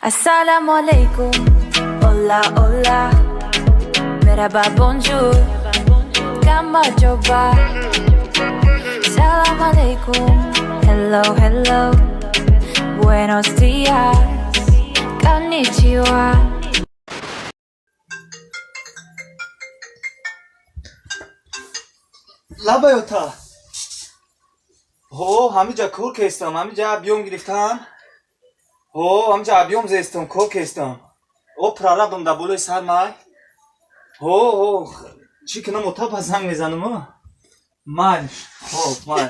Assalamu alaikum, hola hola, merhaba bonjour, გამარჯობა. Salam alaikum, hello hello, buenos dias, konnichiwa. Лабаёта, ҳо, ҳамиҷа кор кестам, ҳамиҷа биём гирифтам, ҳо, ҳамиҷа объём зестам, кор кестам, о, прорабам дар болои сар май, ҳо, ҳо, чӣ кунам, ота, ба занг мезанам, майлиш, хоб, майл.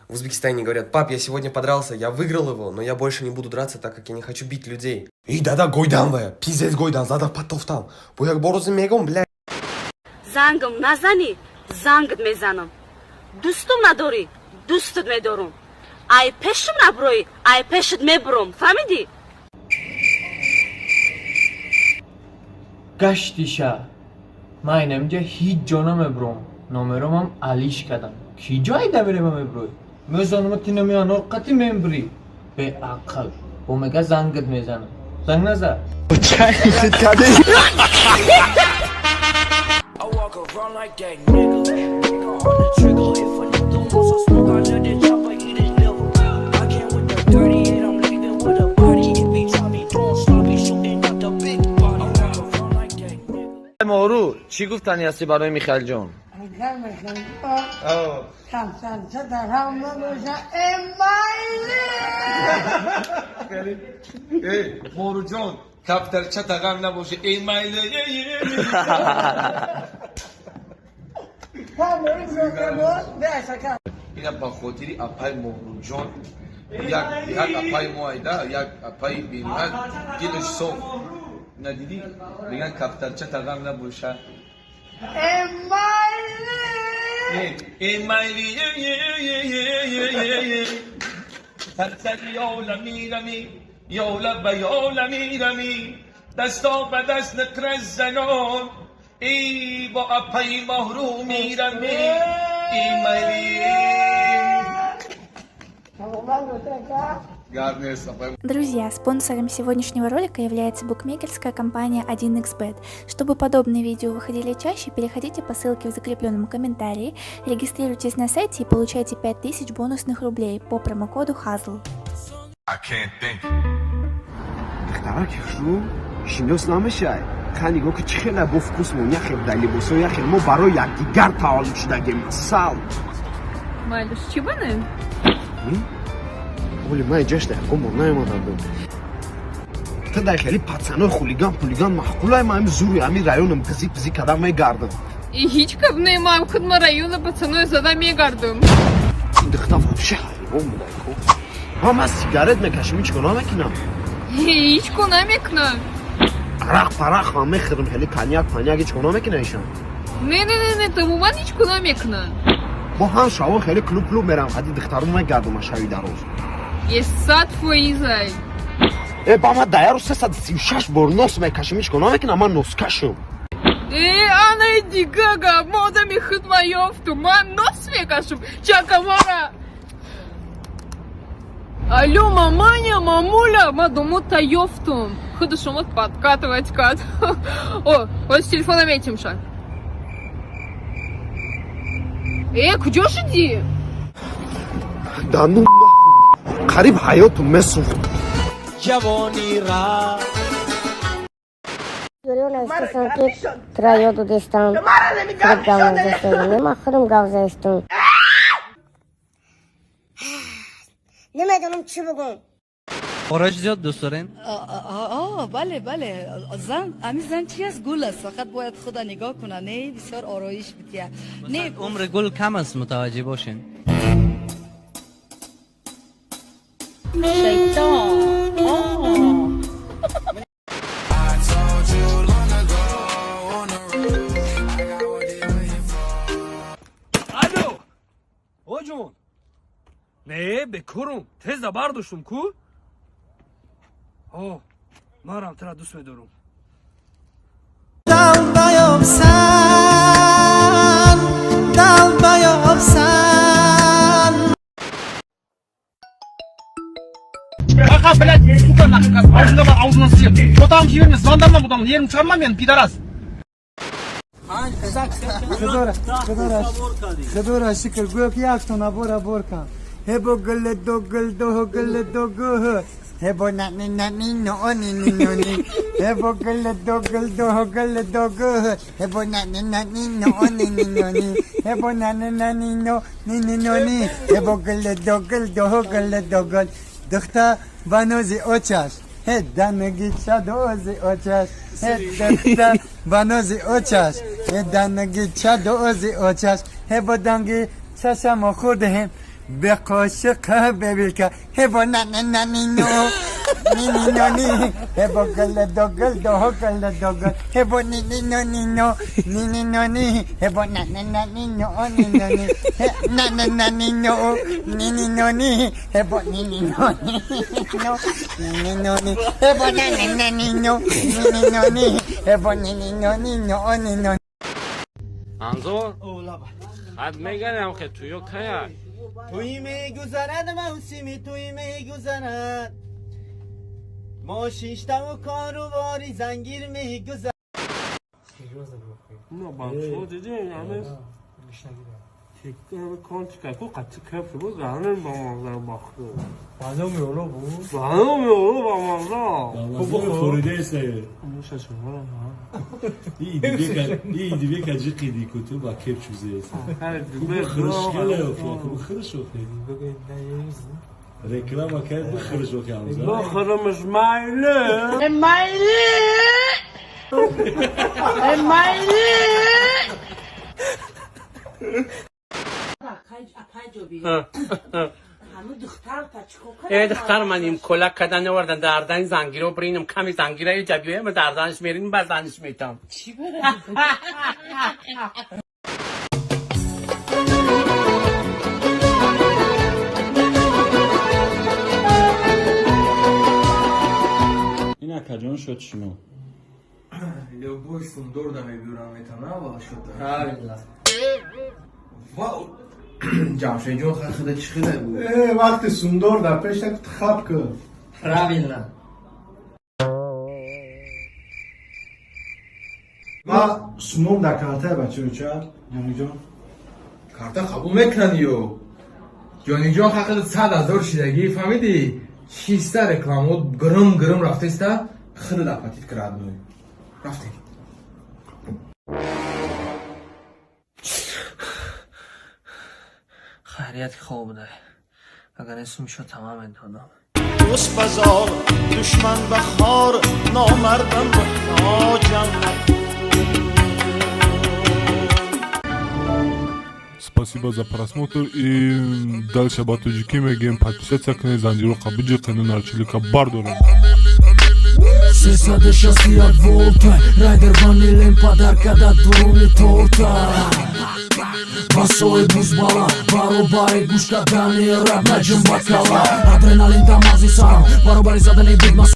В Узбекистане говорят: «Пап, я сегодня подрался, я выиграл его, но я больше не буду драться, так как я не хочу бить людей». И дада гойдан вая, пиздец гойдан, зада патофтам. Бо як борозы мегом, бля. Зангам назанӣ, зангат мезанам. Дӯстум надорӣ, дӯстат медорум. Ай пешам набурӯӣ, ай пешат мебурам, фаҳмидӣ? Гаштиша, ман инамиҷа ҳеҷ ҷо намебурам, номеромам алиш кардам. Ки ҷое дамерема мебурӯй, мезанама, ти нами анор қати мембурӣ, беақл. Бо мега зангат мезанам, занг назад. I walk around like that nigga. Finger on the trigger. If a nigga wants some smoke, I let it chopper eat his liver. I came with the 38, I'm leaving with a body. If he try me doing sloppy, shooting out the big body. I walk around like that nigga. Моҳрӯ, чӣ гуфтанӣ ҳастӣ барои Михаилҷон? Камтарча дар ҳам набоша, эмайли. Моҳрӯҷон, кафтарча тағам набоша, эй майли. Ина ба хотири апай Моҳрӯҷон, як апай мо айда, як апаи бениҳоят дилаш соф. Ина дидӣ, меган кафтарча тағам набоша, эй майли. Сарсари ёла мирами, ёла ба ёла мирами, дасто ба даст нақра занон, эй бо апаи Моҳрӯ мирами, эй майли. Гап нест, апай. Друзья, спонсором сегодняшнего ролика является букмекерская компания 1xBet. Чтобы подобные видео выходили чаще, переходите по ссылке в закрепленном комментарии, регистрируйтесь на сайте и получайте 5000 бонусных рублей по промокоду HAZL. Духтараки хушрӯ шинос намешай. Ха, нигоҳ ки, чӣ хела бо вкус мон, яхел дар либосо, яхел мо барои якдигар таваллуд шудагем, асал. Майлиш, чӣ бане? Оли ман иҷашта якон бор наёмада будам. Ту дар хели пацанои хулиган пулиган маъқулай? Ман ҳами зури ҳами районам пизи пизи кадам мегардам. И ҳеҷ каб не, ман худма района пацаной зада мегардам. Ин духта вообще ҳайрон будай ко. Ҳа, ман сигарет мекашам, ҳеҷ ко намекунам. Ҳеҷ ко намекунам. Арақ парақ ман мехӯрам, хели коньяк паняк, ҳеҷ ко намекуна ишам? Не, не, не, не, тамоман ҳеҷ ко намекунам. Бо ҳам шаво хеле клуб клуб мерам, ҳади духтарон мегардам шави дароз. Е, 100%-ай. Э, ба ман даяру 336 бор нос мекашам, ҳеҷ ко намекунам, ман носкашам. Э, анаи дигага, мо одами худма ёфтум, ман нос мекашам, чакамара. Алло, маманя, мамуля, ма домота ёфтум. Худу шумо подкатывать кад. О, вот с телефона метимша. Э, куҷо шудӣ? Да ну қариб ҳаёту месӯхт. Ҷавонӣ рафт. Ки тура ёд додестам, худ гав назастем, ман худам гав застам. Намедонам чӣ бигӯм. Ороиш зиёд дӯст дорем? Бале, бале, зан, ами зан чи аст? Гул аст, фақат бояд худа нигоҳ куна, не бисёр ороиш бития, не. Умри гул кам аст, мутаваҷҷеҳ бошен. Шайтон. I told you long ago on the road. I got what they waiting for. Алло, оҷон, не, бекорум, тезда бардоштум ку. О, манам тура дӯст медорам. Долбоёб сан, долбоёб сан. Аха, блядь, сука, нахуй, аузыңда бар, аузыңнан сиыр. Отағым жіберме, звондама бұдан, ерім шығарма мені, пидорас. Худора шукр, гӯё ки як тона бора бор кам. Ҳебо гул ду гул ду гул ду гу, ҳебо на ни на ни но ни ни но ни, ҳебо гул ду гул ду гул ду гу, ҳебо на ни на ни но ни ни но ни, ҳебо на ни на ни но ни ни но ни, ҳебо гул ду гул ду гул ду гул. Духта ба нози очаш, ҳе данги чадози очаш, ҳе духта ба нози очаш, ҳе данги чадози очаш, ҳебо данги чашамо хӯрдаҳем бе қошиқ бевилка, ҳебо на на на ни но ни ни но ни, ҳебо гул ду гул ду гул ду гул, ҳебо ни ни но ни но ни ни но ни, ҳебо на на на ни но ни но ни, ҳе на на на ни но ни ни но ни, ҳебо ни ни но ни но ни ни но ни, ҳебо на на на ни но ни ни но ни, ҳебо ни ни но ни но ни но. Анзор, ҳад мегарам хе туё кая? Туй мегузарад, мавсими туй мегузарад, мо шиштаву корубори зангир мегузарад. На бачо диди ҳаме кончика ку қати кеф буд, ҳаме ба маза бахту. Баъзан меоло буд. Баъзан меоло ба маза. Хӯридаеса. Идибека ҷиқиди куту ба кеп чузееса. Бихӯриш охи. Реклама кард, бихӯриш охи, Ҳамза. Бихӯрмш майли. Майли, майли. Э, духтар, ман им кола кадан овардан, дардани зангиро биринам, ками зангира ҷабиёя, ма дарданаш меринам, ба заниш метам. Чӣ? Ин акаҷон шуд шумо. Любой сундор да мебюрам метана ва шуд. Правильно. Ва Ҷамшедҷон хахида чӣ хида буд? Э, вақти сундор дар пешак хаб кун. Правильно. Ма сумом дар картая бачаоча, Ҷониҷон. Карта қабул мекунанд ё? Ҷониҷон хахида 100 000 шидагӣ, фаҳмидӣ? Чиста рекламаот гирм гирм рафтеста, хидат апатит кирад. Рафтем. Хайрият, ки хоб буда, агар не сумшо тамом медодам. Дӯст базор, душман бахор, номардам муҳтоҷам накун. Спасибо за просмотр и дальше ба тоҷикӣ мегӯем: подписаться кунед, занҷироқа биҷиқену нарчилика бардорем. 361 волта райдер ванилен подарка да дуруни торта. Басои бузбала баробари гӯш кардани рап наҷим бакала, адреналин дар мағзи сарам баробари задани бигма.